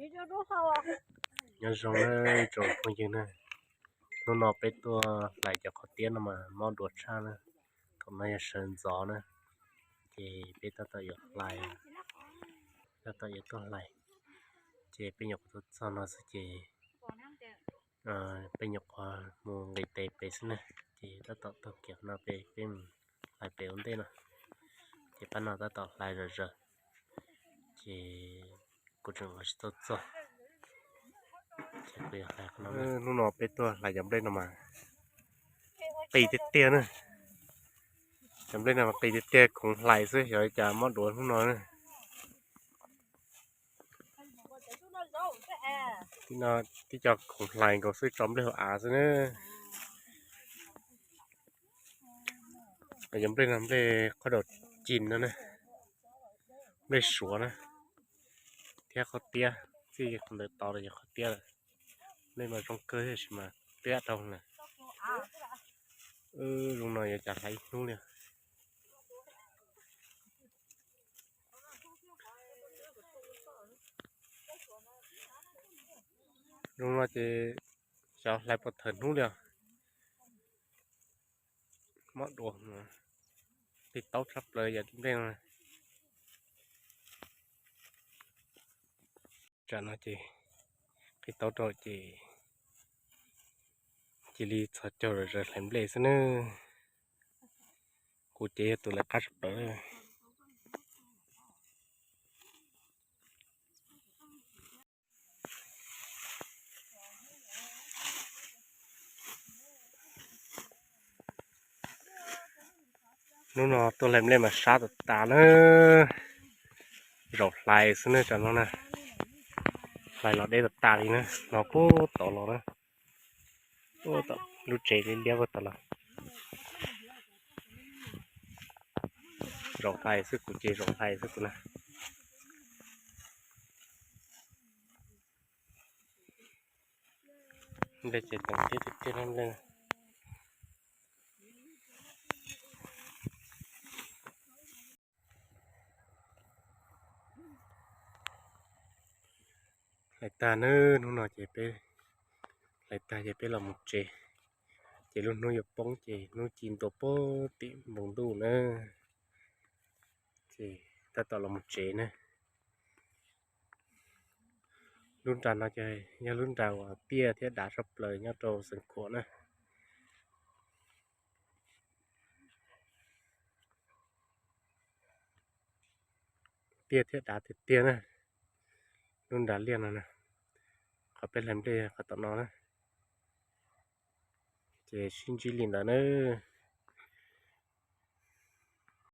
Nyob zoo na tsoom phooj ywg na, hnub no peb tuaj hlais cov qhov tiab no mas mob dua tshaj na. Thaum no yog sawv ntxov na, ces peb tab tom yuav hlais, tab tom yuav tuaj hlais, ces peb nyuam qhuav tuaj txog no xwb ces peb nyuam qhuav mus nqis tes pem xwb na, ces tab tom taug kiag no peb, peb mus hlais pem ua ntej no, ces pab no tab tom hlais zom zaws, ces kuv tseem los tsis tau txog. Hnub no peb tuaj hlais cov nplej no mas qis tiag tiag na. Cov nplej no mas qis tiag tiag, khoov hlais xwb, xyov li cas mob dua hnub no na. Tib co khoov hlais nkaus xwb, tso nplej hauv av xwb na. Cov nplej no nplej qhob daus cim no na, nplej suav na, thiab qhob tiab, txij qhov ntawd tod los yog qhob tiab lawm. Nplej mas zoo kawg tiam sis mas tiab dhau lawm. Zoo no yuav cas hlais ib hnub li. Zoo no ces xyov hlais puas thawm hnub li os. Mob dua, qis taub tshaj plaws yam nplej no. Tsam no ces qis taub rau ces cia li txhos caug zom zaws hlais nplej xwb nawb. Kuv ces yog tus lawv qab tshaj plaws. Hnub no tuaj hlais nplej mas sab tas tas na. Zaum hlais xwb na, tsam no na, hlais los deb tas tas li na, no puag tod los na, lub tsev liab liab puag tod los. Zaum hlais xwb kuv ces zaum hlais xwb kuv na. Nplej ces tseem tiab tiag tiag nplej. Hlais tag nawb, hnub no ces peb hlais tag ces peb los mus tsev. Ces lub hnub yuav poob ces hnub ci ntua puag tim npoo ntuj na. Ces tab tom los mus tsev na. Lub nra no ces yog lub nra uas tiaj thiab dav tshaj plaws nyob rau Xeev Khuam na. Tiaj thiab dav tiag tiag na. Lub nra liaj no na, qhov peb hlais nplej qhov tom no na. Ces sib ntsib li ntawd nawb.